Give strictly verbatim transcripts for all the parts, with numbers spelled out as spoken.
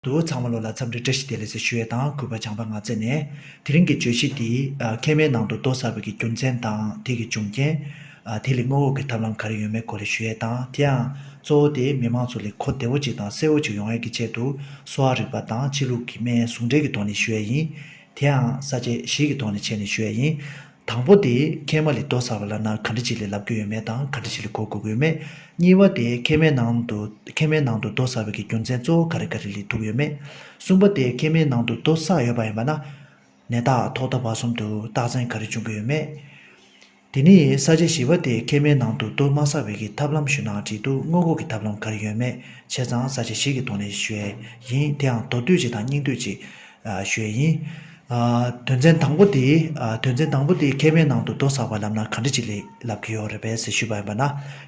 དུ་ཚང་མ་ལོ་ལ་འཚམས་འདྲི་བཀྲ་ཤིས་བདེ་ལེགས་ཟེར་ཞུ་ཡས་དང་གུས་པ་བྱམས་པ་ང་བཅས་ནས། དེ་རིང་གི་བརྗོད་གཞི་འདི་ཨ་མཁལ་མའི་ནང་དུ་རྡོ་ཟགས་པའི་གི་རྒྱུ་མཚན་དང་དེ་གི་འབྱུང་རྐྱེན། ཨ་དེ་ལས་སྔོན་འགོག་གི་ཐབས་ལམ་ག་རེ་ཡོད་མེད་སྐོར་ལ་ཞུ་ཡས་དང་། དེ་ཡང་གཙོ་བོ་དེ་མི་མང་ཚོ་ལ་གོ་བདེ་བོ་ཅིག་དང་གསལ་བོ་ཅིག་ཡོང་ཡས་ཀྱི་ཆེད་དུ་གསོ་བ་རིག་པ་དང་ཕྱི་ལུགས་ཀྱི་སྨན་ཟུང་འབྲེལ་གྱི་ཐོག་ནས་ཞུ་ཡས་ཡིན། དེ་ཡང་ས་བཅད་བཞི་གི་ཐོག་ནས་བྱས་ནས་ཞུ་ཡས་ཡིན། དང་པོ་དེ་མཁལ་མ་ལ་རྡོ་ཟགས་པ་ལབ་ན་ག་འདྲ་ཅིག་ལ་ལབ་ཀྱི་ཡོད་མེད་དང་ག་འདྲ་ཅིག་ལ་གོ་དགོས་ཀྱི་ཡོད་མེད། གཉིས་པ་དེ་མཁལ་མའི་ནང་དུ་མཁལ་མའི་ནང་དུ་རྡོ་ཟགས་པའི་གི་རྒྱུ་མཚན་གཙོ་བོ་ག་རེ་ག་རེ་ལ་ཐུག་ཡོད་མེད། གསུམ་པ་དེ་མཁལ་མའི་ནང་དུ་རྡོ་བསགས་ཡོད་པ་ཡིན་པ་ན། ནད་རྟགས་ཐོག་མཐའ་བར་གསུམ་དུ་རྟགས་མཚན་ག་རེ་བྱུང་གི་ཡོད་མེད། དེ་ནས་ས་བཅད་བཞི་པ་དེ་མཁལ་མའི་ནང་དུ་རྡོ་མ་བསགས་པའི་གི་ཐབས་ལམ་ཞུ་ན་འགྲིག་འདུག་སྔོན་འགོག་གི་ཐབས་ལམ་ག་རེ་ཡོད་མེད་བྱས་ཙང་ས་བཅད་བཞི་གི་ཐོག་ནས་ཞུ་ཡས་ཡིན། དེ་ཡང་མདོར་བསྡུས་ཅིག་དང་སྙིང་བསྡུས་ཅིག་ཨ་ཞུ་ཡས་ཡིན། ཨ་དོན་ཚན་དང་པོ་དེ་ཨ་དོན་ཚན་དང་པོ་དེ་མཁལ་མའི་ནང་དུ་རྡོ་བསགས་པ་ལབ་ན་ག་འདྲ་ཅིག་ལ་ལབ་ཀྱི་ཡོད་རེད་པས་ཟེར་ཞུས་པ་ཡིན་པ་ན།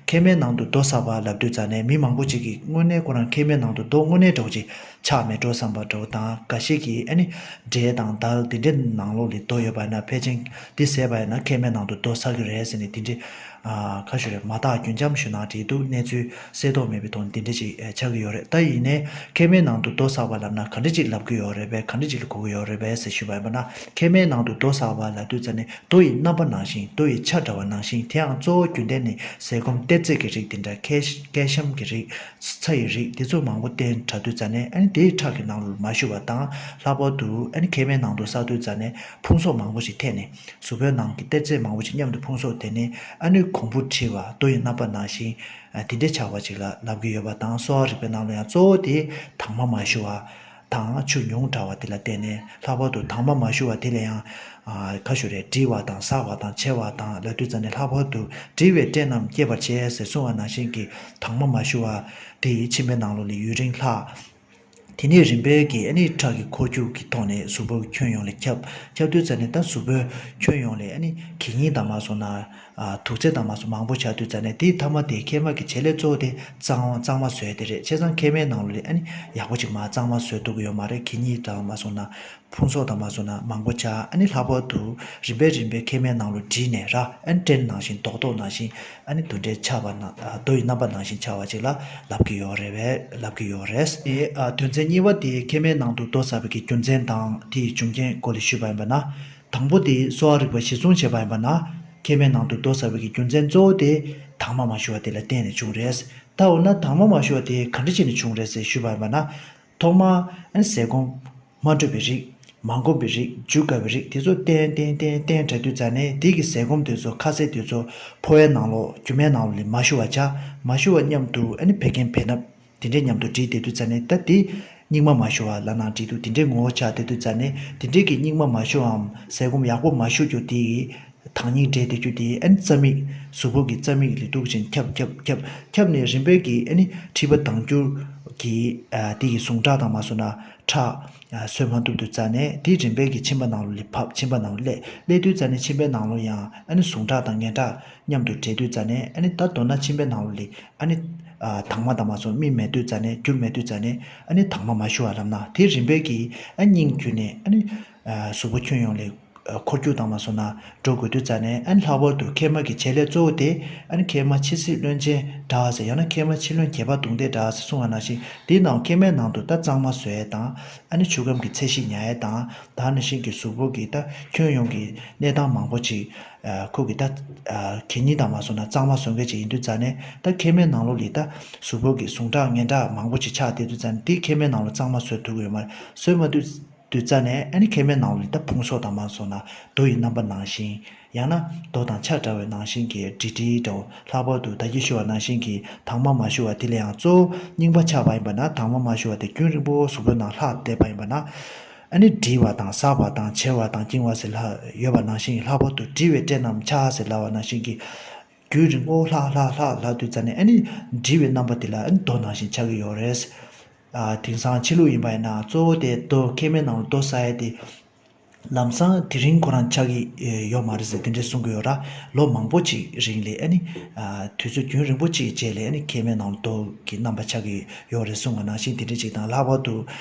མཁལ་མའི་ནང་དུ་རྡོ་བསགས་པ་ལབ་དུས་ཙ་ནས་མི་མང་པོ་ཅིག་གིས་དངོས་གནས་ཁོ་རང་མཁལ་མའི་ནང་དུ་རྡོ་དངོས་གནས་འདྲ་བོ་ཅིག་ཆགས་མེད་འགྲོ་བསམ་པ་འདྲ་བོ་དང་། འགའ་ཞིག་གིས་ཨ་ནི་འབྲས་དང་དལ་དེ་འདྲའི་ནང་ལོགས་ལ་རྡོ་ཡོད་པ་ཡིན་ན་ཕལ་ཆེར་འདི་བཟས་པ་ཡིན་ན་མཁལ་མའི་ནང་དུ་རྡོ་ཟགས་ཀྱི་རེད་ཟེར་ནས་དེ་འདྲའི་ཨ་ཁ་ཤོ་རེད་མ་དག་རྒྱུན་འབྱམས་ཞུ་ན་འགྲིག་འདུག་གནས་ཚུལ་གསལ་རྟོགས་མེད་པའི་ཐོག་ནས་དེ་འདྲ་ཅིག་ཨ་ཆགས་ཀྱི་ཡོད་རེད། ད་ཡིན་ནའི་མཁལ་མའི་ནང་དུ་རྡོ་ཟགས་པ་ལབ་ན་ག་འདྲ་ཅིག་ལབ་ཀྱི་ཡོད་རེད་པས། ག་འདྲ་ཅིག་ལ་གོ་གི་ཡོད་རེད་པས་ཟེར་ཞུས་པ་ཡིན་པ་ན། མཁལ་མའི་ནང་དུ་རྡོ་ཟགས་པ་ལབ་དུས་ཙ་ནས་རྡོ་ཡི་རྣམ་པ་ནང་བཞིན་རྡོ་ཡི་ཆ་འདྲ་བ་ནང་བཞིན། དེའང་གཙོ་བོ་རྒྱུན་ལྡན་ནི་ཟས་སྐོམ་གཏེར་རྫས་ཀྱི་རིགས་དེ་འདྲ་ཀལ་ཀལ་ཤམ་གྱི་རིགས། ཚྭ་ཡི་རིགས་དེ་ཚོ་མང་པོ་བསྟེན་དྲགས་དུས་ཙ་ནས་ཨ་ནི་དེའི་ཁྲག་གི་ནང་ལ་མ་ཞུགས་པ་དང་། ལྷག་པར་དུ་ཨ་ནི་མཁལ་མའི་ནང་དུ་བསགས་དུས་ཙ་ནས་ཕུང་གསོག་མང་པོ་ཞིག་ཐེབས་ནས་གཟུགས་པོའི་ནང་གི་གཏེར་རྫས་མང་པོ་ཞིག་མཉམ་དུ་ཕུང་གསོག་དེ་ནས་ཨ་ནི་གོང་བུ་བྲིས་པ་རྡོ་ཡི་རྣམ་པ་ནང་བཞིན་དེ་འདྲའི་ཆགས་པ་ཅིག་ལ་ལབ་ཀྱི་ཡོད་པ་དང་། གསོ་བ་རིག་པའི་ནང་ལ་ཡང་གཙོ་བོ་དེ་དྭངས་མ་མ་ཞུ་བ་དང་ཆུ་ཉུང་དྲགས་པ་དེ་ལ་བརྟེན་ནས། ལྷག་པར་དུ་དྭངས་མ་མ་ཞུ་བ་དེ་ལ་ཡང་ཁ་ཤོ་རེ་འབྲི་བ་དང་ཟགས་པ་དང་འཆེལ་བ་དང་ལབ་དུས་ཙ་ནས། ལྷག་པར་དུ་འབྲི་བའི་སྐྲན་རྣམས་སྐྱེད་པར་བྱེད་ཟེར་གསུངས་པ་ནང་བཞིན་གྱི་དྭངས་མ་མ་ཞུ་བ་དེ་ཡི་མཆིན་པའི་ནང་ལོགས་ལ་ཡུན་རིང་ལྷག་དེ་ནས་རིམ་པས་ཀྱིས་ཨ་ནི་ཁྲག་གི་འཁོར་རྒྱུག་གི་ཐོག་ནས་གཟུགས་པོ་ཁྱོན་ཡོངས་ལ་ཁྱབ། ཁྱབ་དུས་ཙ་ནས་ད་གཟུགས་པོའི་ཁྱོན་ཡོངས་ལ་ཨ་ནི་གད་སྙིགས་དང་མ་སོང་ན་ཨ་དུག་རྫས་དང་མ་སོང་མང་པོ་ཆགས་དུས་ཙ་ནས། དེའི་མཐའ་མ་དེ་མཁལ་མ་གི་བྱེད་ལས་གཙོ་བོ་དེ་གཙང་མ་གཙང་མ་བཟོ་ཡ་དེ་རེད། བྱས་ཙང་མཁལ་མའི་ནང་ལོགས་ལ་ཨ་ནི་ཡག་པོ་ཅིག་མར་གཙང་མ་བཟོ་ཐུབ་ཀྱི་ཡོད་མ་རེད། གད་སྙིགས་དང་མ་སོང་ན་ཕུང་གསོག་དང་མ་སོང་ན་མང་པོ་ཆགས། ཨ་ནི་ལྷག་པར་དུ་རིམ་པས་རིམ་པས་མཁལ་མའི་ནང་ལོགས་འདྲིས་ནས་ར། ཨ་ནི་སྐྲན་ནང་བཞིན་རྡོག་རྡོག་ནང་བཞིན་ཨ་ནི་དེ་འདྲའི་ཆགས་པ་ན། ཨ་རྡོ་ཡི་རྣམ་པ་ནང་བཞིན་ཆགས་པ་ཅིག་ལ་ལབ་ཀྱི་ཡོད་རེད་པས། ལབ་ཀྱི་ཡོད་རེད། དེ་ཨ་དོན་ཚན་གཉིས་པ་དེ་མཁལ་མའི་ནང་དུ་རྡོ་ཟགས་པའི་གི་རྒྱུ་མཚན་དང་དེ་ཡི་འབྱུང་རྐྱེན་སྐོར་ལ་ཞུས་པ་ཡིན་པ་ན། དང་པོ་དེ་གསོ་བ་རིག་པ་གཞིར་བཟུང་བྱས་པ་ཡིན་པ་ན། མཁལ་མའི་ནང་དུ་རྡོ་ཟགས་པའི་གི་རྒྱུ་མཚན་གཙོ་བོ་དེ་དྭངས་མ་མ་ཞུ་བ་དེ་ལ་བརྟེན་ནས་བྱུང་རེད། ད་འོ་ན་དྭངས་མ་མ་ཞུ་བ་དེ་ག་འདྲ་བྱས་ནས་བྱུང་རེད་ཟེར་ཞུས་པ་ཡིན་པ་ན། ཐོག་མར་ཨ་ནི་ཟས་སྐོམ་མ་འགྲོ་བའི་རིགས། མ་འགོམ་པའི་རིགས། འཇུ་དཀའ་བའི་རིགས་དེ་ཚོ་བསྟེན་བསྟེན་བསྟེན་བསྟེན་དྲགས་དུས་ཙ་ནས་དེ་གི་ཟས་སྐོམ་དེ་ཚོ་ཁ་ཟས་དེ་ཚོ་ཕོ་བའི་ནང་ལོགས་རྒྱུ་མའི་ནང་ལོགས་ལ་མ་ཞུ་བ་ཆགས། མ་ཞུ་བ་མཉམ་དུ་ཨ་ནི་བད་ཀན་བེ་སྣབས་དེ་འདྲས་མཉམ་དུ་འདྲེས་བསྡད་དུས་ཙ་ནས། ད་དེ་སྙིགས་མ་མ་ཞུ་བ་ལབ་ན་འགྲིག་འདུག་དེ་འདྲའི་ངོ་བོ་ཆགས་བསྡད་དུས་ཙ་ནས། དེ་འདྲས་ཀྱི་སྙིགས་མ་མ་ཞུ་བའམ་ཟས་སྐོམ་ཡག་པོ་མ་ཞུ་རྒྱུ་དེ་ཡི་དྭངས་སྙིགས་འདྲེས་བསྡད་རྒྱུ་དེ་ཨ་ནི་རྩ་མིག་གཟུགས་པོ་གི་རྩ་མིག་ལ་གཏུག་བཞིན་ཁྱབ་ཁྱབ་ཁྱབ་ཁྱབ་ནས་རིམ་པས་ཀྱིས་ཨ་ནི་མཁྲིས་པ་ལྡང་འགྱུར་གྱི་ཨ་དེ་ཡི་ཟུངས་ཁྲག་དང་མ་སོང་ན་ཁྲག་ཨ་བཟོད་མ་ཐུབ་དུས་ཙ་ནས་དེ་རིམ་པས་ཀྱིས་མཆིན་པ་ནང་ལོགས་ལ་བབས། མཆིན་པ་ནང་ལོགས་སླེབས། སླེབས་དུས་ཙ་ནས་མཆིན་པའི་ནང་ལོགས་ཡང་ཨ་ནི་ཟུངས་ཁྲག་དང་ངན་ཁྲག་མཉམ་དུ་འདྲེས་དུས་ཙ་ནས། ཨ་ནི་ད་མདོར་ན་མཆིན་པའི་ནང་ལོགས་ལ་ཨ་ནི་ཨ་དྭངས་མ་དང་མ་སོང་མི་མེད་དུས་ཙ་ནས། རྒྱུ་མེད་དུས་ཙ་ནས་ཨ་ནི་དྭངས་མ་མ་ཞུ་བ་ལབ་ན། དེ་རིམ་པས་ཀྱིས་ཨ་སྙིང་བརྒྱུད་ནས་ཨ་ནི་ཨ་གཟུགས་པོ་ཁྱོན་ཡོངས་ལ་ཨ་འཁོར་རྒྱུག་དང་མ་སོང་ན་འགྲོ་དགོས་དུས་ཙ་ནས། ཨ་ནི་ལྷག་པར་དུ་མཁལ་མ་གི་བྱེད་ལས་གཙོ་བོ་དེ་ཨ་ནི་མཁལ་མ་མཆིན་གཟིགས་རློན་ཆེན་དྲགས་ཟེར། ཡང་ན་མཁལ་མ་མཆིན་རློན་གྱེས་པ་རྡུང་རྡེག་དྲགས་ཟེར་གསུངས་པ་ནང་བཞིན། དེའི་ནང་མཁལ་མའི་ནང་དུ་ད་གཙང་མ་བཟོ་ཡས་དང་། ཨ་ནི་ཆུ་ཁམས་ཀྱི་ཚད་གཞི་ཉར་ཡས་དང་། ད་ནང་བཞིན་གྱི་གཟུགས་པོ་གི་ད་ཁྱོན་ཡོངས་ཀྱི་གནས་སྟངས་མང་པོ་ཅིག་ཨ་ཁོ་གི་ད་ཨ་གད་སྙིགས་དང་མ་སོང་ན་གཙང་མ་བཟོ་མཁན་ཅིག་ཡིན་དུས་ཙ་ནས། ད་མཁལ་མའི་ནང་ལོགས་ལ་ད་གཟུགས་པོ་གི་ཟུངས་ཁྲག་ངན་ཁྲག་མང་པོ་ཅིག་ཆགས་བསྡད་དུས་ཙ་ནས། དེ་མཁལ་མའི་ནང་ལོགས་གཙང་མ་བཟོ་ཐུབ་ཀྱི་ཡོད་མ་རེད། བཟོས་མ་ཐུབ་དུས་ཙ་ནས་ཨ་ནི་མཁལ་མའི་ནང་ལོགས་ལ་ད་ཕུང་གསོག་དང་མ་སོང་ན་རྡོ་ཡི་རྣམ་པ་ནང་བཞིན། ཡང་ན་རྡོ་དང་ཆ་འདྲ་བའི་ནང་བཞིན་གྱི་འདྲིས་འདྲིས་འདྲ་བོ། ལྷག་པར་དུ་ད་གིན་ཞུ་བ་ནང་བཞིན་གྱི་དྭངས་མ་མ་ཞུ་བ་དེ་ལ་ཡང་གཙོ་བོ་རྙིང་པ་ཆགས་པ་ཡིན་པ་ན། དྭངས་མ་མ་ཞུ་བ་དེ་རྒྱུན་རིང་པོ་གཟུགས་པོའི་ནང་ལྷག་བསྡད་པ་ཡིན་པ་ན། ཨ་ནི་འདྲིས་པ་དང་ཟགས་པ་དང་འཆེལ་བ་དང་བཅིང་བ་ཟེར་ལྷག་ཡོད་པ་ནང་བཞིན། ལྷག་པར་དུ་འདྲིས་པའི་སྐྲན་རྣམས་འཆག་ཟེར་ལབ་པ་ནང་བཞིན་གྱི། རྒྱུན་རིང་པོ་ལྷག་ལྷག་ལྷག་ལབ་དུས་ཙ་ནས། ཨ་ནི་འདྲིས་པའི་རྣམ་པ་དེ་ལ་ཨ་ནི་རྡོ་ནང་བཞིན་ཆགས་ཀྱི་ཡོད་རེད། ཨ་དེང་སང་ཕྱི་ལུགས་ཡིན་པ་ཡིན་ན་གཙོ་བོ་དེ་རྡོ། མཁལ་མའི་ནང་ལ་རྡོ་བསགས་ཡས་དེ། ལམ་སང་དེ་རིང་ཁོ་རང་ཆགས་ཀྱི་ཡོད་མ་རེད་ཟེར་དེ་འདྲས་གསུང་གི་ཡོད་ར། ལོ་མང་པོ་ཅིག་རིང་ལ་ཨ་ནི་དུས་ཚོད་རྒྱུན་རིང་པོ་ཅིག་རྗེས་ལ་ཨ་ནི་མཁལ་མའི་ནང་ལ་རྡོ་གི་རྣམ་པ་ཆགས་ཀྱི་ཡོད་རེད་གསུང་བ་ནང་བཞིན་དེ་འདྲས་ཅིག་དང་། ལྷག་པར་དུ་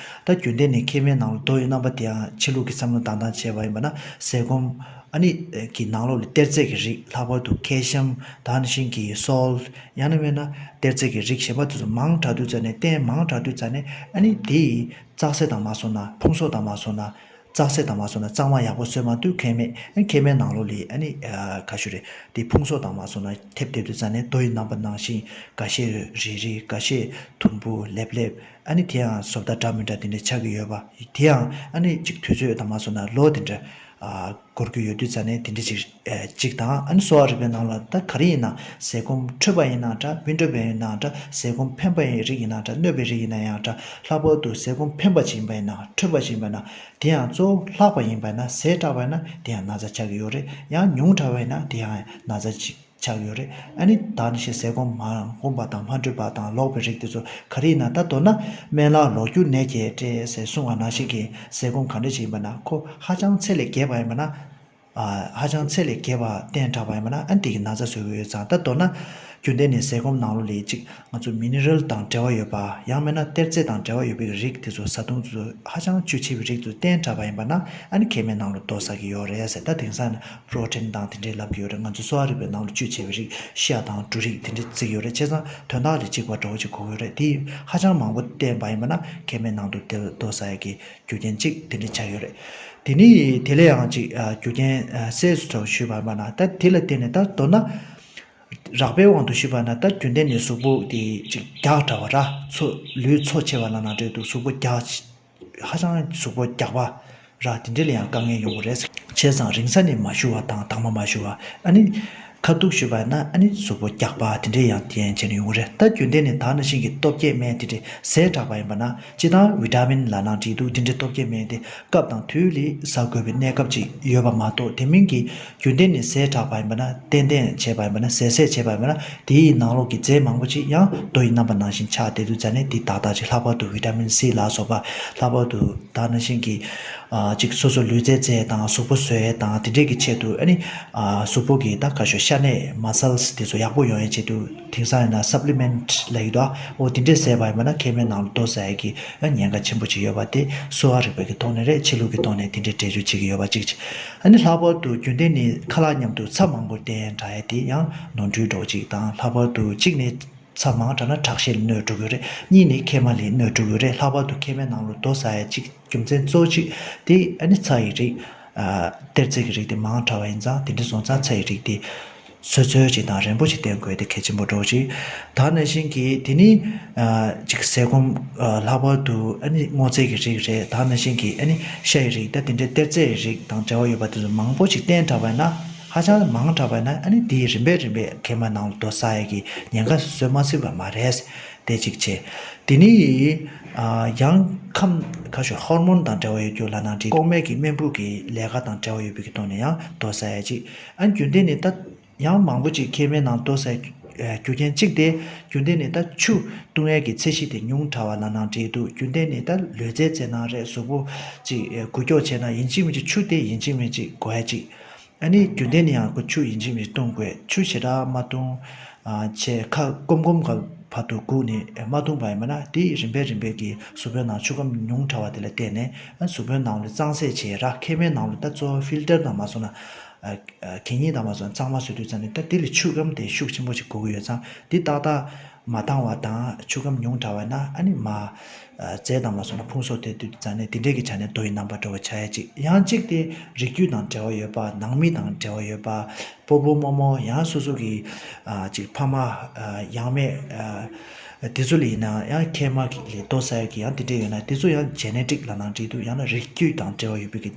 ད་རྒྱུན་ལྡན་ནས་མཁལ་མའི་ནང་ལ་རྡོ་ཡི་རྣམ་པ་དེ་ཡང་ཕྱི་ལུགས་ཀྱི་བསམ་བློ་བཏང་སྟངས་བྱས་པ་ཡིན་པ་ན་ཟས་སྐོམ་ཨ་ནི་གི་ནང་ལོགས་ལ་གཏེར་རྫས་ཀྱི་རིགས། ལྷག་པར་དུ་ཁལ་ཤམ་དེ་ནང་བཞིན་གྱི་སོལ་ཡང་ན་མིན་ན་གཏེར་རྫས་ཀྱི་རིགས་གཞན་པ་དེ་ཚོ་མང་དྲགས་དུས་ཙ་ནས་བསྟེན་མང་དྲགས་དུས་ཙ་ནས་ཨ་ནི་དེ་ཡི་བཙག་སེལ་དང་མ་སོང་ན་ཕུང་གསོག་དང་མ་སོང་ན། བཙག་སེལ་དང་མ་སོང་ན་གཙང་མ་ཡག་པོ་བཟོས་མ་ཐུབ་མཁལ་མའི་མཁལ་མའི་ནང་ལོགས་ལ་ཨ་ནི་ཨ་ག་ཞུ་རེད། དེ་ཕུང་གསོག་དང་མ་སོང་ན་ཐེབས་ཐེབས་དུས་ཙ་ནས་རྡོ་ཡི་རྣམ་པ་ནང་བཞིན་འགའ་ཤས་རིལ་རིལ་འགའ་ཤས་དུམ་བུ་ལེབ་ལེབ་ཨ་ནི་དེ་ཡང་བཟོ་ལྟ་འདྲ་མི་འདྲ་དེ་འདྲ་ཆགས་ཀྱི་ཡོད་པ། དེ་ཡང་ཨ་ནི་གཅིག་དུས་ཚོད་དང་མ་སོང་ན་ལོ་དེ་འདྲ་ཨ་འགོར་གྱི་ཡོད་དུས་ཙ་ནས་དེ་འདྲ་ཅིག་ཨ་གཅིག་དང་། ཨ་ནི་གསོ་བ་རིག་པའི་ནང་ལ་ད་ག་རེ་ཡིན་ན་ཟས་སྐོམ་འཕྲོད་པ་ཡིན་ན་འདྲ། མི་འཕྲོད་པ་ཡིན་ན་འདྲ། ཟས་སྐོམ་ཕན་པ་ཡི་རིགས་ཡིན་ན་འདྲ། གནོད་པའི་རིགས་ཡིན་ན་ཡང་འདྲ། ལྷག་པར་དུ་ཟས་སྐོམ་ཕན་པ་ཅིག་ཡིན་པ་ཡིན་ན་འཕྲོད་པ་ཅིག་ཡིན་པ་ན་དེ་ཡང་གཙོ་བོ་ལྷག་པ་ཡིན་པ་ན་ཟས་དྲག་པ་ཡིན་ན་དེ་ཡང་ན་ཚ་ཆགས་ཀྱི་ཡོད་རེད། ཡང་ཉུང་དྲགས་པ་ཡིན་ན་དེ་ཡང་ན་ཚ་ཅིག་ཆགས་ཡོད་རེད། ཨ་ནི་ད་ནི་ཞེས་ཟས་སྐོམ་མ་སྐོམ་པ་དང་མ་འཕྲོད་པ་དང་ལོག་པའི་རིགས་དེ་ཚོ་ག་རེ་ཡིན་ན་ད་མདོར་ན་སྨན་བླ་ལོག་རྒྱུ་ནད་བརྒྱད་བསྐྲད་ཟེར་གསུང་བ་ནང་བཞིན་གྱི་ཟས་སྐོམ་ག་འདྲ་ཞིག་ཡིན་པ་ན་ཁོ་ཧ་ཅང་ཚད་ལས་བརྒལ་བ་ཡིན་པ་ན། ཨ་ཧ་ཅང་ཚད་ལས་བརྒལ་བ་བསྟེན་དྲགས་པ་ཡིན་པ་ན་ཨ་ནི་དེ་གི་ན་ཚ་བཟོ་གི་ཡོད་ཙང་། ད་མདོར་ན་རྒྱུན་ལྡན་ནས་ཟས་སྐོམ་ནང་ལོགས་ལ་གཅིག་ང་ཚོ་མི་ནི་རལ་དང་འབྲེལ་བ་ཡོད་པ་ཡང་མིན་ན་གཏེར་རྫས་དང་འབྲེལ་བ་ཡོད་པའི་རིགས་དེ་ཚོ་བཟའ་བཏུང་དེ་ཚོ་ཧ་ཅང་བཅུད་ཆེ་བའི་རིགས་དེ་ཚོ་བསྟེན་དྲགས་པ་ཡིན་པ་ན་ཨ་ནི་མཁལ་མའི་ནང་ལ་རྡོ་ཟ་གི་ཡོད་རེད་ཟེར། ད་དེང་སང་ནི་པྲོ་ཊིན་དང་དེ་འདྲའི་ལབ་ཀྱི་ཡོད་རེད། ང་ཚོ་གསོ་བ་རིག་པའི་ནང་ལ་བཅུད་ཆེ་བའི་རིགས་ཤ་དང་འབྲུ་རིགས་དེ་འདྲ་བརྩི་གི་ཡོད་རེད། བྱས་ཙང་དོན་དག་ལ་གཅིག་པ་འདྲ་བོ་ཅིག་གོ་གི་ཡོད་རེད། དེ་ཧ་ཅང་མང་པོ་བསྟེན་པ་ཡིན་པ་ན་མཁལ་མའི་ནང་དུ་དེ་རྡོ་ཟ་ཡ་གི་རྒྱུ་རྐྱེན་གཅིག་དེ་འདྲ་ཆགས་ཡོད་རེད། དེ་ནི་དེ་ལས་ཡང་གཅིག་ཨ་རྒྱུ་རྐྱེན་ཨ་གསལ་སུ་ཐོག་ཞུས་པ་ཡིན་པ་ན་ད་དེ་ལ་བརྟེན་ནས་ད་མདོར་ན་རགས་པའི་དབང་དུ་ཞུས་པ་ན་ད་རྒྱུན་ལྡན་ནས་གཟུགས་པོ་དེ་གཅིག་རྒྱགས་འདྲ་བ་ར་ཚོ་ལུས་ཚོ་ཆེ་བ་ལབ་ན་འགྲིག་འདུག་གཟུགས་པོ་རྒྱགས་ཧ་ཅང་གཟུགས་པོ་རྒྱགས་པ་ར་དེ་འདྲ་ལ་ཡང་དཀའ་ངལ་ཡོང་གི་རེད། བྱས་ཙང་རིང་ས་ནས་མ་ཞུ་བ་དང་དྭངས་མ་མ་ཞུ་བ་ཨ་ནི་ཁ་ཐུག་ཞུས་པ་ན་ཨ་ནི་གཟུགས་པོ་རྒྱགས་པ་དེ་འདྲ་ཡང་དེ་ཡང་བྱས་ནས་ཡོང་གི་རེད། ད་རྒྱུན་ལྡན་ནས་ད་ནང་བཞིན་གྱི་སྟོབས་སྐྱེད་སྨན་དེ་འདྲ་ཟས་དྲགས་པ་ཡིན་པ་ན་སྤྱིར་བཏང་བི་ཏ་མིན་ལབ་ན་འགྲིག་འདུག་དེ་འདྲའི་སྟོབས་སྐྱེད་སྨན་དེ་སྐབས་དང་དུས་ལ་ཟ་དགོས་པའི་གནས་སྐབས་ཅིག་ཡོད་པ་མ་གཏོགས་དེ་མིན་གྱི་རྒྱུན་ལྡན་ནས་ཟས་དྲགས་པ་ཡིན་པ་ན་ཏན་ཏན་བྱས་པ་ཡིན་པ་ན་ཟས་ཟས་བྱས་པ་ཡིན་པ་ན་དེའི་ནང་ལོགས་ཀྱི་རྫས་མང་པོ་ཅིག་ཡང་རྡོ་ཡི་རྣམ་པ་ནང་བཞིན་ཆགས་བསྡད་དུས་ཙ་ནས་དེ་ཏག་ཏག་ཅིག་ལྷག་པར་དུ་བི་ཏ་མིན་སི་ལ་སོགས་པ་ལྷག་པར་དུ་ད་ནང་བཞིན་གྱི་ཨ་ཅིག་སོ་སོ་ལུས་རྩལ་རྩེད་དང་གཟུགས་པོ་བཟོ་ཡས་དང་དེ་འདྲས་ཀྱི་ཆེད་དུ་ཨ་ནི་ཨ་གཟུགས་པོ་གི་ད་ག་ཤོད་ཤ་གནད་མ་སལ་སི་དེ་ཚོ་ཡག་པོ་ཡོང་ཡས་ཆེད་དུ་དེང་སང་ཡིན་ན་སབ་ལི་མེན་ཊི་ལབ་ཀྱི་འདུག་འོ་དེ་འདྲས་ཟས་པ་ཡིན་པ་ན་མཁལ་མའི་ནང་ལ་རྡོ་ཟ་ཡས་ཀྱི་ཨ་ཉེན་ཁ་ཆེན་པོ་ཅིག་ཡོད་པ་དེ་གསོ་བ་རིག་པའི་གི་ཐོག་ནས་རེད། ཕྱི་ལུགས་ཀྱི་ཐོག་ནས་དེ་འདྲས་འགྲེལ་བརྗོད་བྱེད་ཀྱི་ཡོད་པ་གཅིག་བྱས། ཨ་ནི་ལྷག་པར་དུ་རྒྱུན་ལྡན་ནི་ཁ་ལག་མཉམ་དུ་ཚྭ་མང་པོ་བསྟེན་དྲགས་ཡས་དེ་ཡང་ནོར་འཁྲུལ་འདྲ་བོ་ཅིག་དང་། ལྷག་པར་དུ་གཅིག་ནི་ཚྭ་མང་དྲགས་ན་ཁྲག་ཤེད་ལ་གནོད་འགྲོ་གི་རེད། གཉིས་ནི་མཁལ་མ་ལ་གནོད་འགྲོ་གི་རེད། ལྷག་པར་དུ་མཁལ་མའི་ནང་ལ་རྡོ་ཟ་ཡ་གཅིག་རྒྱུ་མཚན་གཙོ་བོ་གཅིག་དེ་ཨ་ནི་ཚྭ་ཡི་རིགས། ཨ་གཏེར་རྫས་ཀྱི་རིགས་དེ་མང་དྲགས་པ་ཡིན་ཙང་དེ་འདྲ་སོང་ཙང་ཚྭ་ཡི་རིགས་དེ་ཚོད་ཚོད་ཅིག་དང་རན་པོ་ཅིག་བསྟེན་དགོས་དེ་གལ་ཆེན་པོ་འདྲ་བོ་ཅིག་ད་ནང་བཞིན་གྱི་དེ་ནི་ཨ་གཅིག་ཟས་སྐོམ་ཨ་ལྷག་པར་དུ་ཨ་ནི་སྔོ་ཚལ་གྱི་རིགས་རེད། ད་ནང་བཞིན་གྱི་ཨ་ནི་ཤ་ཡི་རིགས་ད་དེ་འདྲའི་གཏེར་རྫས་ཡི་རིགས་དང་འབྲེལ་བ་ཡོད་པ་དེ་ཚོ་མང་པོ་ཅིག་བསྟེན་དྲགས་པ་ཡིན་ན། ཧ་ཅང་མང་དྲགས་པ་ཡིན་ན་ཨ་ནི་དེའི་རིམ་པས་རིམ་པས་མཁལ་མ་ནང་ལ་རྡོ་ཟ་ཡས་ཀྱི་ཉེན་ཁ་བཟོད་མ་སྲིད་པ་མ་རེད། དེ་གཅིག་བྱས། དེ་ནི་ཨ་ཡང་ཁམས་ཁ་ཤས་ཧོར་མོན་དང་འབྲེལ་བ་ཡོད་རྒྱུ་ལབ་ན་འགྲིག་ལྐོག་མའི་གི་རྨེན་བུ་གི་ལས་ཀ་དང་འབྲེལ་བ་ཡོད་པའི་གི་ཐོག་ནས་ཡང་རྡོ་ཟ་ཡས་གཅིག་ཨ་རྒྱུན་ལྡན་ནི་ད་ཡང་མང་པོ་ཅིག་མཁལ་མའི་ནང་རྡོ་ཟ་ཡས་རྒྱུ་རྐྱེན་གཅིག་དེ་རྒྱུན་ལྡན་ནི་ད་ཆུ་བཏུང་ཡས་ཀྱི་ཚད་གཞི་དེ་ཉུང་དྲགས་པ་ལབ་ན་འགྲིག་འདུག་རྒྱུན་ལྡན་ནི་ད་ལུས་རྩལ་རྩེད་ན་རེད། གཟུགས་པོ་ཅིག་འགུལ་སྐྱོད་བྱས་ན་ཡིན་གཅིག་མིན་གཅིག་ཆུ་དེ་ཡིན་གཅིག་མིན་གཅིག་དགོས་ཡས་གཅིག་ཨ་ནི་རྒྱུན་ལྡན་ནི་ཡང་ཁོ་ཆུ་ཡིན་གཅིག་མིན་གཅིག་བཏུང་དགོས། ཆུ་ཞེ་དྲག་མ་བཏུང་། ཨ་ཆེ་ཁ་སྐོམ་སྐོམ་ག་བར་དུ་སྒུག་ནས་མ་བཏུང་བ་ཡིན་པ་ན་དེ་རིམ་པས་རིམ་པས་ཀྱི་གཟུགས་པོའི་ནང་ཆུ་ཁམས་ཉུང་དྲགས་པ་དེ་ལ་བརྟེན་ནས་ཨ་གཟུགས་པོའི་ནང་ལ་གཙང་སེལ་བྱེད་ར་མཁལ་མའི་ནང་ལ་ད་གཙོ་བོ་ཕིལ་ཊར་དང་མ་སོང་ན་ཨ་གད་སྙིགས་དང་མ་སོང་ན་གཙང་མ་བཟོ་དུས་ཙམ་ནས་ད་དེ་ལ་ཆུ་ཁམས་དེ་ཤུགས་ཆེན་པོ་ཞིག་དགོས་ཀྱི་ཡོད་ཙང་དེ་ཏག་ཏག་མ་བཏང་བ་དང་ཆུ་ཁམས་ཉུང་དྲགས་པ་ན་ཨ་ནི་མ་རྫས་དང་མ་སོང་ན་ཕུང་གསོག་དེ་དུས་ཙམ་ནས་དེ་འདྲས་ཀྱི་ཆ་ནས་རྡོ་ཡི་རྣམ་པ་འདྲ་བོ་ཆགས་ཡ་གཅིག་ཡང་གཅིག་དེ་རིགས་རྒྱུད་དང་འབྲེལ་བ་ཡོད་པ། ནང་མི་དང་འབྲེལ་བ་ཡོད་པ། སྤོ་བོ་རྨོ་མོ་ཡང་སོ་སོ་གི་ཨ་གཅིག་ཕ་མ་ཨ་ཡང་མེད་ཨ་དེ་ཚོ་ལ་ཡིན་ན་ཡང་མཁལ་མ་གི་ལས་རྡོ་ཟ་ཡ་གི་ཡང་དེ་འདྲས་ཡོད་ན་དེ་ཚོ་ཡང་ཇེ་ནེ་ཊིག་ལབ་ན་འགྲིག་འདུག་ཡང་ན་རིགས་རྒྱུད་དང་འབྲེལ་བ་ཡོད་པའི་གི་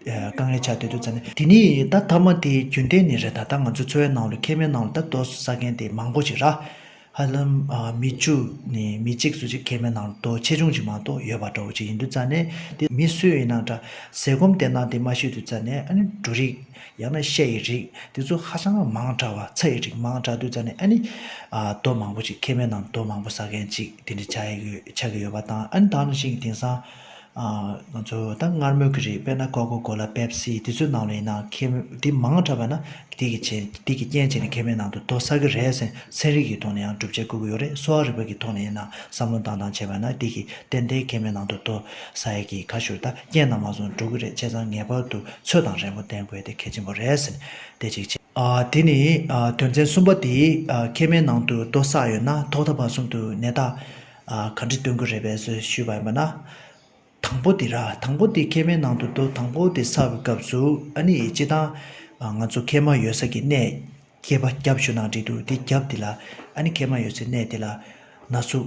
དཀའ་ངལ་ཆགས་སྡོད་དུས་ཙམ་ནས། དེ་ནི་ད་མཐའ་མ་དེ་རྒྱུན་ལྡན་ནི་རེད། ད་ལྟ་ང་ཚོ་འཚོ་བའི་ནང་ལ་མཁལ་མའི་ནང་ལ་ད་རྡོ་ཟ་མཁན་དེ་མང་པོ་ཅིག་ར། ཧ་ལམ་ཨ་མི་བཅུ་ནས་མི་གཅིག་ཙམ་ཅིག་མཁལ་མའི་ནང་ལ་རྡོ་ཆེ་ཆུང་ཅིག་མ་གཏོགས་ཡོད་པ་འདྲ་བོ་ཅིག་ཡིན་དུས་ཙམ་ནས། དེ་མི་སུ་ཡིན་ན་འདྲ་ཟས་སྐོམ་དེ་ནང་དེ་མ་ཤོད་དུས་ཙམ་ནས་ཨ་ནི་འབྲུ་རིགས་ཡང་ན་ཤ་ཡི་རིགས་དེ་ཚོ་ཧ་ཅང་མང་དྲགས་པ། ཚྭ་ཡི་རིགས་མང་དྲགས་དུས་ཙམ་ནས་ཨ་ནི་ཨ་རྡོ་མང་པོ་ཅིག་མཁལ་མའི་ནང་རྡོ་མང་པོ་ཟ་མཁན་ཅིག་དེ་འདྲ་ཆགས་ཡོད་ཆགས་ཀྱི་ཡོད་པ་དང་། ཨ་ནི་ད་ནང་བཞིན་དེང་སང་ ཨ། ང་ཚོ་ད་མངར་མོའི་གི་རིགས། དཔེར་ན་ཀོ་ཀོ་ཀོ་ལ། པེབ་སི། དེ་ཚོའི་ནང་ལ་ཡིན་ན་མཁལ་མའི་དེ་མང་དྲགས་པ་ན་དེ་གི་རྐྱེན་དེ་གི་རྐྱེན་བྱས་ནས་མཁལ་མའི་ནང་དུ་རྡོ་བསགས་ཀྱི་རེད་ཟེར། ཚན་རིག་གི་ཐོག་ནས་ཡང་སྒྲུབ་བྱེད་བཀོད་ཀྱི་ཡོད་རེད། གསོ་བ་རིག་པ་གི་ཐོག་ནས་ཡིན་ན་བསམ་བློ་བཏང་སྟངས་བྱས་པ་ན་དེ་གི་ཏན་ཏན་མཁལ་མའི་ནང་དུ་རྡོ་བསགས་ཡས་ཀྱི་ཁ་ཤོར་ད་རྐྱེན་དང་མ་སོང་འགྲོ་གི་རེད། བྱས་ཙང་ངེས་པར་དུ་ཚོད་དང་རན་པོ་བསྟེན་དགོས་དེ་གལ་ཆེན་པོ་རེད་ཟེར། དེ་གཅིག་བྱས། ཨ། དེ་ནི། ཨ། དོན་ཚན་གསུམ་པ་དེ། ཨ། མཁལ་མའི་ནང་དུ་རྡོ་བསགས་ཡོད་ན་ཐོག་མཐའ་བར་གསུམ་དུ་ནད་རྟགས། ཨ། ག་འདྲ་སྟོན་གྱི་རེད་པས་ཞུས་པ་ཡིན་པ་ན། དང་པོ་དེ་ར། དང་པོ་དེ་མཁལ་མའི་ནང་དུ་རྡོ་དང་པོ་དེ་བསགས་པའི་སྐབས་སུ། ཨ་ནི་སྤྱིར་བཏང་། ཨ། ང་ཚོ་མཁལ་མ་ཡོད་ས་གི་གནས། སྐེད་པ་རྒྱབ་ཞུ་ན་འགྲིག་འདུག་དེ་རྒྱབ་དེ་ལ། ཨ་ནི་མཁལ་མ་ཡོད་སའི་གནས་དེ་ལ་ན་ཟུག་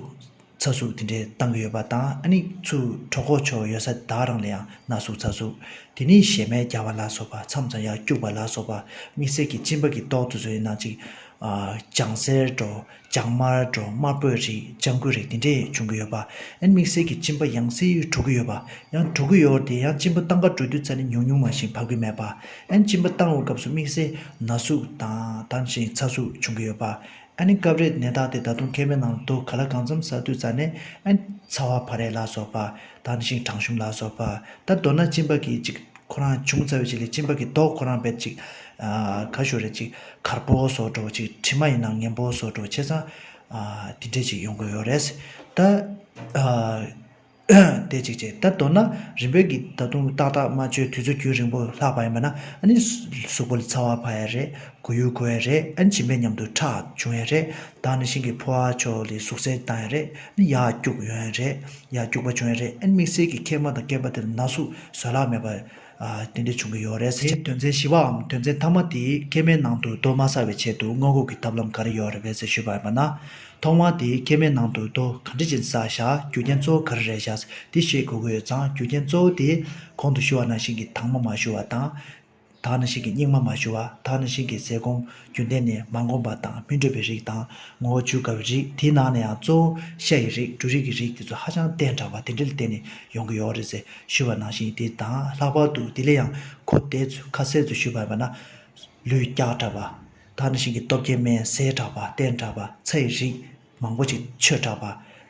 ཚ་ཟུག་དེ་འདྲས་བཏང་གི་ཡོད་པ་དང་། ཨ་ནི་ཚུར་གྲོད་ཁོག་ཕྱོགས་ཡོད་ས་ད་རང་ལ་ཡང་ན་ཟུག་ཚ་ཟུག་དེ་ནས་ཞེ་མེར་རྒྱག་པ་ལ་སོགས་པ། མཚམས་མཚམས་ཡར་སྐྱུག་པ་ལ་སོགས་པ། དམིགས་བསལ་གྱི་གཅིན་པ་གི་མདོག་དེ་ཚོ་ཡིན་ན་ཅིག་ཨ། ལྗང་སེར་འདྲ། ལྗང་དམར་འདྲ། དམར་པོའི་རིགས། ལྗང་གུའི་རིགས་དེ་འདྲས་བྱུང་གི་ཡོད་པ། ཨ་ནི་དམིགས་བསལ་གྱི་གཅིན་པ་ཡང་སེ་འགྲོ་གི་ཡོད་པ། ཡང་འགྲོ་གི་ཡོད་རེད་དེ། ཡང་གཅིན་པ་བཏང་ག་འགྲོ་དུས་ཙ་ནས་ཉུང་ཉུང་མ་ཞིག་བབས་ཀྱི་མེད་པ། ཨ་ནི་གཅིན་པ་བཏང་བའི་སྐབས་སུ་དམིགས་བསལ་ན་ཟུག་དང་། ད་ནང་བཞིན་ཚ་ཟུག་བྱུང་གི་ཡོད་པ། ཨ་ནི་སྐབས་རེ་ནད་རྟགས་དེ་ད་དུང་མཁལ་མའི་ནང་དུ་ག་ལ་གང་འཚམ་ཟ་དུས་ཙ་ནས། ཨ་ནི་ཚ་བ་འཕར་ཡས་ལ་སོགས་པ། ད་ནང་བཞིན་གྲང་ཤུམ་ལ་སོགས་པ། ད་མདོར་ན་གཅིན་པ་གི་ཅིག་ཁོ་རང་བྱུང་ཚར་བའི་རྗེས་ལ་གཅིན་པ་གི་མདོག་ཁོ་རང་རྦད་ཅིག་ཨ། ག་ཞུ་རེད། ཅིག་དཀར་པོ་བཟོ་འདྲ། ཅིག་དྲི་མ་ཡིན་ན་ངན་པོ་བཟོ་འདྲ། བྱས་ཙང་། ཨ། དེ་འདྲས་ཅིག་ཡོང་གི་ཡོད་རེད། ད། ཨ། དེ་གཅིག་བྱས། ད་མདོར་ན་རིམ་པས་ཀྱིས་ད་དུང་ཏག་ཏག་མ་བཅོས་དུས་ཚོད་རྒྱུན་རིང་པོ་ལྷག་པ་ཡིན་པ་ན། ཨ་ནི་གཟུགས་པོ་ལ་ཚ་བ་འཕར་ཡས་རེད། མགོ་ཡུ་འཁོར་ཡས་རེད། ཨ་ནི་གཅིན་པའི་མཉམ་དུ་ཁྲག་འབྱུང་ཡས་རེད། ད་ནང་བཞིན་གྱི་ཕོ་བ་ཕྱོགས་ལ་ཟུག་གཟེར་བཏང་ཡས་རེད། ཨ་ནི་ཡར་སྐྱུག་ཡོང་ཡས་རེད། ཡར་སྐྱུག་པ་བྱུང་ཡས་རེད། ཨ་ནི་དམིགས་བསལ་གྱི་མཁལ་མ་དང་སྐེད་པ་དེ་ལ་ན་ཟུག་བཟོད་གླགས་མེད་པ། ཨ། དེ་འདྲ་བྱུང་གི་ཡོད་རེད་ཟེར། དོན་ཚན་བཞི་པའམ་དོན་ཚན་མཐའ་མ་དེ། མཁལ་མའི་ནང་དུ་རྡོ་མ་བསགས་པའི་ཆེད་དུ་སྔོན་འགོག་གི་ཐབས་ལམ་ག་རེ་ཡོད་རེད་པས་ཟེར་ཞུས་པ་ཡིན་པ་ན། ཐོག་མར་དེ་མཁལ་མའི་ནང་དུ་རྡོ་ག་འདྲ་ཅིག་བསགས་བཞག་རྒྱུ་རྐྱེན་གཙོ་བོ་ག་རེ་རེད་བཞག་དེ་ཤེས་དགོས་ཀྱི་ཡོད་ཙང་། རྒྱུ་རྐྱེན་གཙོ་བོ་དེ་གོང་དུ་ཞུས་པ་ནང་བཞིན་གྱི་དྭངས་མ་མ་ཞུ་བ་དང་། ད་ག་ནང་བཞིན་གྱི་སྙིགས་མ་མ་ཞུ་བ། ད་ག་ནང་བཞིན་གྱི་ཟས་སྐོམ་རྒྱུན་ལྡན་ནས་མ་འགོམས་པ་དང་། མི་འདྲ་བའི་རིགས་དང་། ངོ་བོ་འཇུ་དཀའ་བའི་རིགས། དེའི་ནང་ནས་ཡང་གཙོ་བོ་ཤ་ཡི་རིགས། འབྲུ་རིགས་ཀྱི་རིགས་དེ་ཚོ་ཧ་ཅང་བརྟེན་དྲགས་པ་དེ་འདྲ་ལ་བརྟེན་ནས་ཡོང་གི་ཡོད་རེད་ཟེར་ཞུས་པ་ནང་བཞིན། དེ་དང་ལྷག་པར་དུ་དེ་ལས་ཡང་གོ་བདེ་ཚོད་ཁ་གསལ་ཚོད་ཞུས་པ་ཡིན་ན། ལུས་བཀྱག་དྲགས་པ། ད་ག་ནང་བཞིན་གྱི་སྟོབས་ཀྱི་སྨན་ཟས་དྲགས་པ། བརྟེན་དྲགས་པ། ཚྭ་ཡི་རིགས་མང་པོ་ཅིག་མཆོད་དྲགས་པ།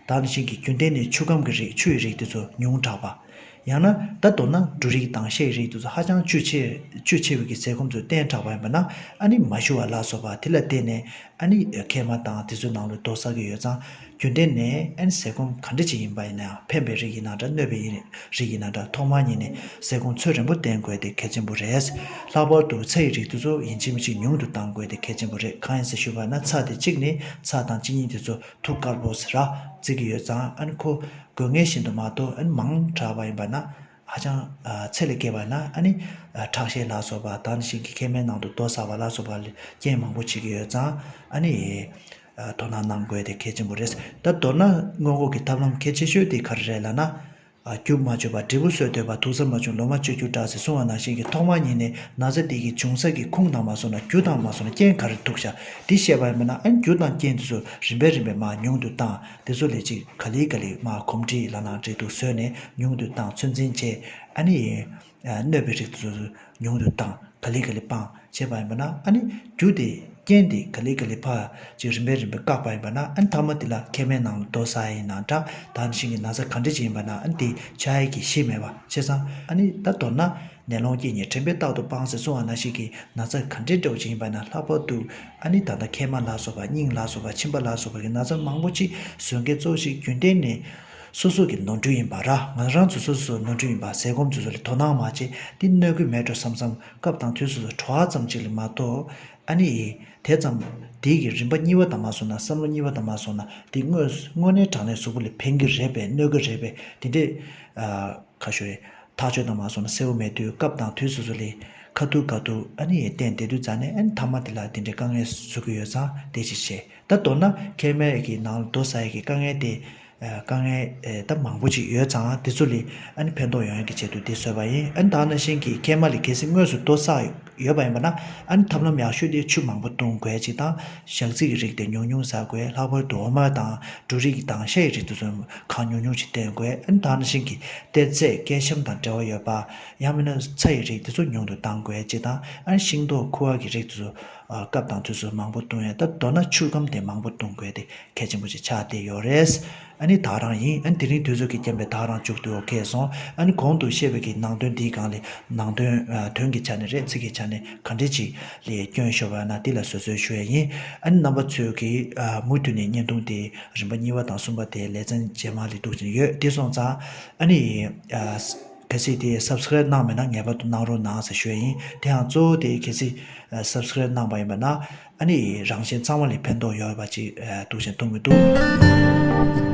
ད་ག་ནང་བཞིན་གྱི་རྒྱུན་ལྡན་ནས་ཆུ་ཁམས་ཀྱི་རིགས། ཆུ་ཡི་རིགས་དེ་ཚོ་ཉུང་དྲགས་པ། ཡང་ན་ད་མདོར་ན་འབྲུ་རིགས་དང་ཤ་ཡི་རིགས་དེ་ཚོ་ཧ་ཅང་བཅུད་ཆེ། བཅུད་ཆེ་བའི་གི་ཟས་སྐོམ་ཚོ་བརྟེན་དྲགས་པ་ཡིན་པ་ན། ཨ་ནི་མ་ཞུ་བ་ལ་སོགས་པ་དེ་ལ་བརྟེན་ནས། ཨ་ནི་མཁལ་མ་དང་དེ་ཚོའི་ནང་ལ་རྡོ་བསགས་ཀྱི་ཡོད་ཙང་། རྒྱུན་ལྡན་ནས། ཨ་ནི་ཟས་སྐོམ་ག་འདྲ་ཅིག་ཡིན་པ་ཡིན་ན་ཡང་། ཕན་པའི་རིགས་ཡིན་ན་འདྲ། གནོད་པའི་རིགས་ཡིན་ན་འདྲ། ཐོག་མ་ཉིད་ནས་ཟས་སྐོམ་ཚོད་རན་པོ་བསྟེན་དགོས་དེ་གལ་ཆེན་པོ་རེད། ལྷག་པར་དུ་ཚྭ་ཡི་རིགས་དེ་ཚོ་ཡིན་གཅིག་མིན་གཅིག་ཉུང་དུ་བཏང་དགོས་དེ་གལ་ཆེན་པོ་རེད། གང་ཡིན་ཟེར་ཞུས་པ་ན། ཚྭ་དེ་གཅིག་ནི་ཚྭ་དང་གཅིན་སྙི་དེ་ཚོ་དུག་དཀར་པོ་ཟེར་ར་བརྩི་གི་ཡོད་ཙང་། ཨ་ནི་ཁོ་དགོས་ངེས་བཞིན་དུ་མ་གཏོགས། ཨ་ནི་མང་དྲགས་པ་ཡིན་པ་ན། ཧ་ཅང་ཚད་ལས་བརྒལ་བ་ན། ཨ་ནི་ཁྲག་ཤེད་ལ་སོགས་པ། ད་ག་ནང་བཞིན་གྱི་མཁལ་མའི་ནང་དུ་རྡོ་བསགས་པ་ལ་སོགས་པ་ལ་རྐྱེན་མང་པོ་བྱེད་ཀྱི་ཡོད་ཙང་། ཨ་ནི་དོ་སྣང་གནང་དགོས་དེ་གལ་ཆེན་པོ་རེད། ད་མདོར་ན་སྔོན་འགོག་གི་ཐབས་ལམ་གལ་ཆེ་ཤོས་དེ་ག་རེ་རེད་ལབ་ན། རྒྱུ་མ་བཅོས་པ་འབྲས་བུ་སོས་དོད་པ། དུག་རྩ་མ་བྱུང་ལོ་མ་བཅུ་རྒྱུ་འདྲ་ཟེར་གསུངས་པ་ནང་བཞིན་གྱི། ཐོག་མ་ཉིད་ནས་ན་ཚ་དེ་གི་འབྱུང་ས་གི་ཁུངས་དང་མ་སོང་ན། རྒྱུ་དང་མ་སོང་ན་རྐྱེན་ག་རེ་ཐུག་བཞག་དེ་ཤེས་པ་ཡིན་པ་ན། ཨ་ནི་རྒྱུ་དང་རྐྱེན་དེ་ཚོ་རིམ་པས་རིམ་པས་མར་ཉུང་དུ་བཏང་། དེ་ཚོ་ལས་ཅིག་ག་ལེ་ག་ལེ་མར་གོམས་འདྲིས་ལབ་ན་འགྲིག་འདུག་བཟོས་ནས་ཉུང་དུ་བཏང་། ཚོད་འཛིན་བྱས། ཨ་ནི་གནོད་པའི་རིགས་དེ་ཚོ་ཉུང་དུ་བཏང་། ག་ལེ་ག་ལེ་སྤང་བྱས་པ་ཡིན་པ་ན། ཨ་ནི་རྒྱུ་དེ་རྐྱེན་དེ་ག་ལེ་ག་ལེ་ཕར་ཅིག་རིམ་པས་རིམ་པས་བཀག་པ་ཡིན་པ་ན། ཨ་ནི་མཐའ་མ་དེ་ལ་མཁལ་མའི་ནང་ལ་རྡོ་བསགས་ཡིན་ན་འདྲ། ད་ག་ནང་བཞིན་གྱི་ན་ཚ་ག་འདྲ་ཅིག་ཡིན་པ་ན། ཨ་ནི་དེ་ཆགས་ཡས་ཀྱི་གཞི་མེད་པ་བྱས་ཙང་། ཨ་ནི་ད་མདོར་ན། ནད་སློང་རྐྱེན་གཉིས། དྲན་པས་རྟག་ཏུ་སྤང་ཟེར་གསུངས་པ་ནང་བཞིན་གྱི་ན་ཚ་ག་འདྲའི་འདྲ་བོ་ཅིག་ཡིན་པ་ན། ལྷག་པར་དུ་ཨ་ནི་ད་ལྟ་མཁལ་མ་ལ་སོགས་པ། སྙིང་ལ་སོགས་པ། མཆིན་པ་ལ་སོགས་པ་གི་ན་ཚ་མང་པོ་ཅིག་བཟོ་མཁན་གཙོ་བོ་ཞིག་རྒྱུན་ལྡན་ནས་སོ་སོ་གི་ནོར་འཁྲུལ་ཡིན་པ་ར། ང་རང་ཚོ་སོ་སོ་སོ་ནོར་འཁྲུལ་ཡིན་པ། ཟས་སྐོམ་ཚོ་ཚོ་ལ་དོ་སྣང་མ་བྱས། འདི་གནོད་ཀྱི་མེད་འགྲོ་བསམ་བསམ། སྐབས་དང་དུས་སོ་སོ་བྲོ་བ་ཙམ་ཅིག་ལ་མ་གཏོགས། ཨ་ནི་དེ་ཙམ་དེ་གི་རིམ་པ་གཉིས་པ་དང་མ་སོང་ན། བསམ་བློ་གཉིས་པ་དང་མ་སོང་ན། དེ་དངོས་དངོས་གནས་དྲང་གནས་གཟུགས་པོ་ལ་ཕན་གྱི་རེད་པས། གནོད་ཀྱི་རེད་པས། དེ་འདྲས་ཨ་ཁ་ཤོར་ཐག་གཅོད་དང་མ་སོང་ན་གསལ་བོ་མེད་དུས། སྐབས་དང་དུས་སོ་སོ་ལ་ཁ་ཐུག་ག་ཐུག་ཨ་ནི་བསྟེན་བསྡད་དུས་ཙ་ནས། ཨ་ནི་མཐའ་མ་དེ་ལ་དེ་འདྲའི་དཀའ་ངལ་བཟོ་གི་ཡོད་ཙང་དེ་ཅིག་བྱས། ད་མདོར་ན་མཁལ་མའི་གི་ནང་ལ་རྡོ་བསགས་ཡས་ཀྱི་དཀའ་ངལ་དེ། ཨ། དཀའ་ངལ་ཨེ་ད་མང་པོ་ཅིག་ཡོད་ཙང་། དེ་ཚོ་ལ་ཨ་ནི་ཕན་ཐོགས་ཡོང་ཡས་ཀྱི་ཆེད་དུ་དེ་བཟོས་པ་ཡིན། ཨ་ནི་ད་ག་ནང་བཞིན་གྱི་མཁལ་མ་ལ་གལ་སྲིད་དངོས་སུ་རྡོ་བསགས་ཡོད་པ་ཡིན་པ་ན། ཨ་ནི་ཐབས་ལམ་ཡག་ཤོས་དེ་ཆུ་མང་པོ་བཏུང་དགོས་ཅིག་དང་། ཞག་ཚི་གི་རིགས་དེ་ཉུང་ཉུང་ཟ་དགོས། ལྷག་པར་དུ་འོ་མ་དང་འབྲུ་རིགས་དང་ཤ་ཡི་རིགས་དེ་ཚོ་གང་ཉུང་ཉུང་ཅིག་བསྟེན་དགོས། ཨ་ནི་ད་ག་ནང་བཞིན་གྱི་གཏེར་རྫས་ཀལ་ཤིམ་དང་འབྲེལ་བ་ཡོད་པ། ཡང་མིན་ན་ཚྭ་ཡི་རིགས་དེ་ཚོ་ཉུང་དུ་བཏང་དགོས་ཅིག་དང་། ཨ་ནི་ཤིང་ཏོག་ཁུ་བ་གི་རིགས་དེ་ཚོ་ཨ་སྐབས་དང་དུས་སུ་མང་པོ་བཏུང་ཡས། ད་མདོར་ན་ཆུ་སྐམ་དེ་མང་པོ་བཏུང་དགོས་དེ་གལ་ཆེན་པོ་ཅིག་ཆགས་བསྡད་ཡོད་རེད། ཨ་ནི་ད་རང་ཡིན། ཨ་ནི་དེ་རིང་དུས་ཚོད་ཀྱི་རྐྱེན་པས་ད་རང་མཇུག་ཏུ་འཁེལ་སོང་། ཨ་ནི་གོང་དུ་བཤད་པའི་གི་ནང་དོན་འདིའི་སྒང་ལས་ནང་དོན་ཨ་དོན་གྱི་ཆ་ནས་རེད། ཚིག་གི་ཆ་ནས་ག་འདྲས་ཅིག་ལས་སྐྱོན་ཤོར་བ་ན་འདི་ལ་བཟོད་གསོལ་ཞུ་ཡ་ཡིན། ཨ་ནི་རྣམ་པ་ཚོས་ཀྱི་ཨ་མུ་མཐུད་ནས་བརྙན་ཐུང་དེ་རིམ་པ་གཉིས་པ་དང་གསུམ་པ་དེ་ལེ་ཚན་རྗེས་མ་ལ་འདུག་ཅིང་ཡོད། དེ་སོང་ཙང་ཨ་ནི་ཨ་གལ་སྲིད་དེ་སབ་སི་ཀ་རེབ་གནང་མེད་ན་ངེས་པར་དུ་གནང་རོགས་གནང་ཟེར་ཞུ་ཡ་ཡིན། དེ་ཡང་གཙོ་བོ་དེ་གལ་སྲིད་ཨ་སབ་སི་ཀ་རེབ་གནང་པ་ཡིན་པ་ན་ཨ་ནི་རང་གཞན་ཚང་མ་ལ་ཕན་ཐོགས་ཡོད་པ་ཅིག་ཨ་འདུག་ཅིང་མཐོང་གི་འདུག།